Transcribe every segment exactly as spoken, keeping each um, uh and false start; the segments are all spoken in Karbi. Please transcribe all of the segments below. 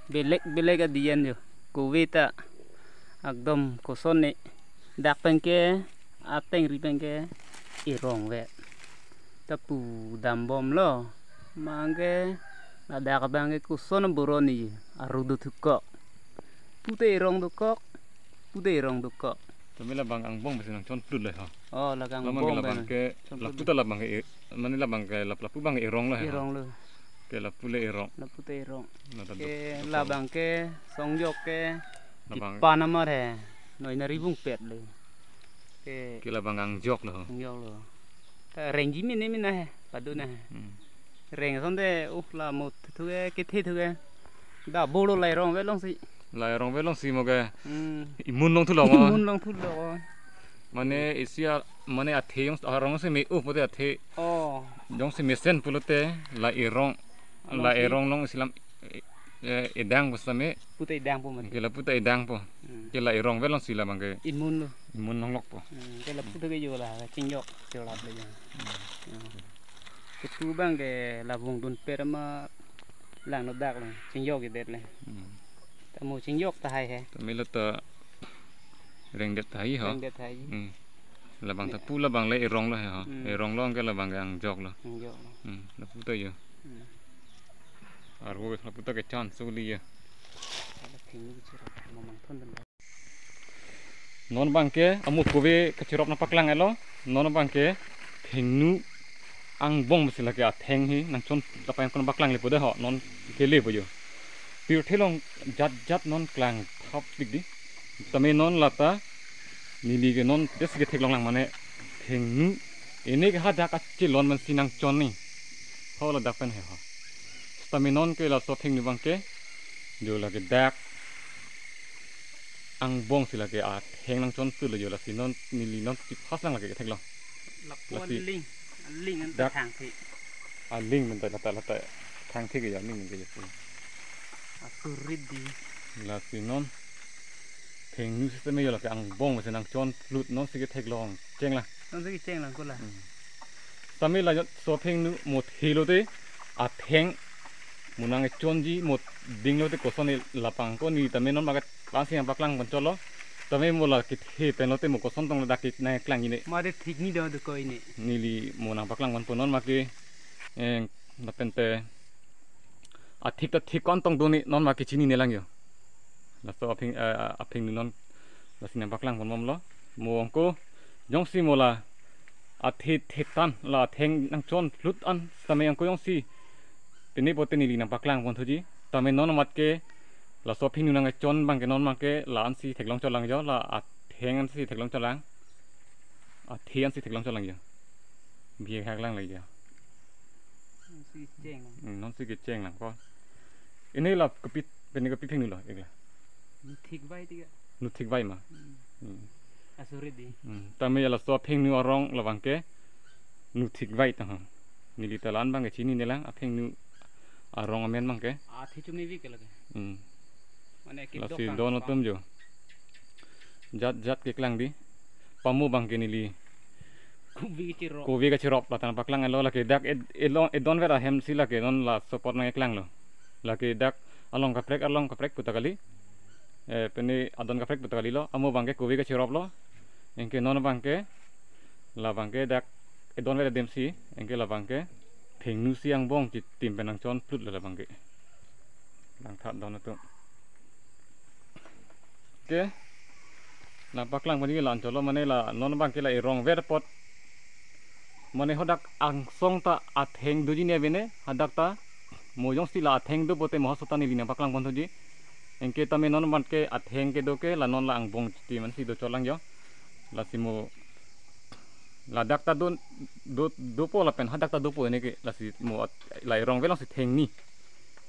Belek belek adiyan jo. Kove ta ekdom koson ne. Dak pen ke, atengri pen ke erong vet. Ta pu dambomlo. Mangke ladak abang ke koson boron ni. Arudut thukok. Pute erong dokok. Pute erong dokok. Tumi labang angbong besi nangchon plut le ho. Oh, ladak angbong besi nangchon plut. Lapu ta labang ke, mane labang ke lap-, lapu abang ke erong lo he. Erong lo. Ke lapu le erong. Lapu ta erong. Ke labang ke songjok ke. Labang. Kipan amar he. Noi nari bung pet le. Ke labang angjok lo. Angjok lo. Ta rengji mene mena he. Padu na he. Hmm. Reng sonte uh la mut thu ke kethe thu ke. Da bolo lai rong velong si. Lai rong velong si mo ke. Hmm. Imun long thu lo mo. Imun long thu lo. Mane isi a, mane athe jongsi arong si me uh pote athe. Oh. Jongsi mesen pulote la erong. La erong long si lam, eh, edang po same. Pute edang po mati. Ke lapu ta edang po. Hmm. Ke la erong velong si labang ke. Imun lo. Imun long lok po. Hmm. Ke lapu ta ke jo la chingjok cholap le jo. Hmm. Hmm. Ketu abang ke labung dun per ma lang no dak le. Chingjok idet le. Hmm. Ta mo chingjok tahai he. Ta melo ta rengdet tahai ho. Rengdet tahai. Hmm. Labang ta pu labang le erong lo he ho. Hmm. Erong lo ke labang ke angjok lo. Angjok lo. Hmm. Lapu ta jo. Hmm. Arvo lapu ta ke chance uli jo. Ala thengnu kachirap, mamang thon dan. Non abang ke amo kove kachirap nangpaklang elo. Non abang ke thengnu angbong besi lake atheng hi nangchon lapen kon paklang le po de ho. Non kele po jo. Pirthe along jat jat non klang thap dik di. Tame non lata neli ke non besi ketheklong lang mane thengnu ene ke hadak achelon man si nangchon ni. Ho ladak pen he ho. Tame non ke laso thengnu abang ke jo lake dak angbong si lake atheng nangchon tu lo jo lasi non neli non chiphas lang lake ketheklong. Lapu lasi aling, aling an dak thang thi. Aling mentai lata lata thang thi ke ya aling ke ya. Asurit di. Lasi non thengnu system jo lake angbong besi nangchon plut non si ketheklong cheng lang. Non si kecheng lang ko la. Hmm. Tame laso thengnu mo thelo te atheng mo nangchonji mo ding lote koson ne lapang ko ni tame non magat la-an si nangpaklang pon cholo. Tame mo la kethe pen lote mo koson tong ladak ke nangklang ine. Mate thik ni do do ko ine. Neli mo nangpaklang pon po non make, eh, lapen te athik ta thik ko-an tong do ni non make chinine lang jo. Laso apheng, eh, apheng nu non lasi nangpaklang pon bomlo. Mo angko jongsi mo la athe thetan la atheng nangchon plut an tame angko jongsi pine pote neli nangpaklang pon thuji. Tame non amat ke laso apheng nu nangchon abang ke non abang ke la-an si theklong chot lang jo, la atheng an si theklong chot lang. Athe an si theklong chot lang jo. Bihek hak lang le jo. Non si kecheng lang. Hmm, non si kecheng lang ko. Ini la kopi, pini kopi phengnu lo, ikla. Nu thik vai tiga. Nu thik vai ma. Hmm. Hmm. Asurit di. Hmm. Tame laso aphengnu arong labang ke nu thik vai ta ha. Neli ta la-an abang ke chinine lang aphengnu arong amen abang ke. Athe chumi vi ke lake. Hmm. Mane ke lasi dokang don pa. Atum jo. Jat jat keklang di. Pamo abang ke neli. Kove kachirap. Kove kachirap la than paklang elo lake dak ed-, edon, edon vet ahem si lake non laso apot nangkeklang lo. Lake dak along kaprek, along kaprek pu ta kali. Eh, pini adon kaprek pu ta kali lo. Amo abang ke kove kachirap lo. Anke non abang ke labang ke dak edon vet adim si. Anke labang ke thengnu si angbong chitim pen nangchon plut lo labang ke. Langthat don atum. Ke. Nangpaklang pon ji la-an cholo mane la non abang ke la erong vet apot. Mane hadak angsong ta atheng doji ne bene hadak ta mo jongsi la atheng do pote mo haso ta neli nangpaklang pon thuji. Anke tame non abang ke atheng kedo ke la non la angbong chitim an si do chot lang jo. Lasi mo ladak ta do, do, dopo lapen hadak ta dopo ene ke lasi mo at-, la erong velong si theng ni.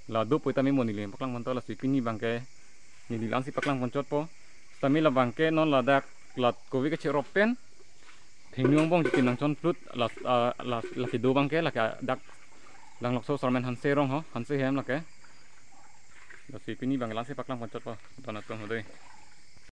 La dopo tame mo neli paklang pon to lasi pini abang ke neli la-an si paklang pon chot po. Tame labang ke non ladak la kove kachirap pen thengnu angbong chitim nangchon plut la, ah, la, la kedo abang ke lake dak Langlokso Sarmen Hanse arong ho, Hanse hem lake. Lasi pini abang la-an si paklang pon chot po. Don atum ho dei.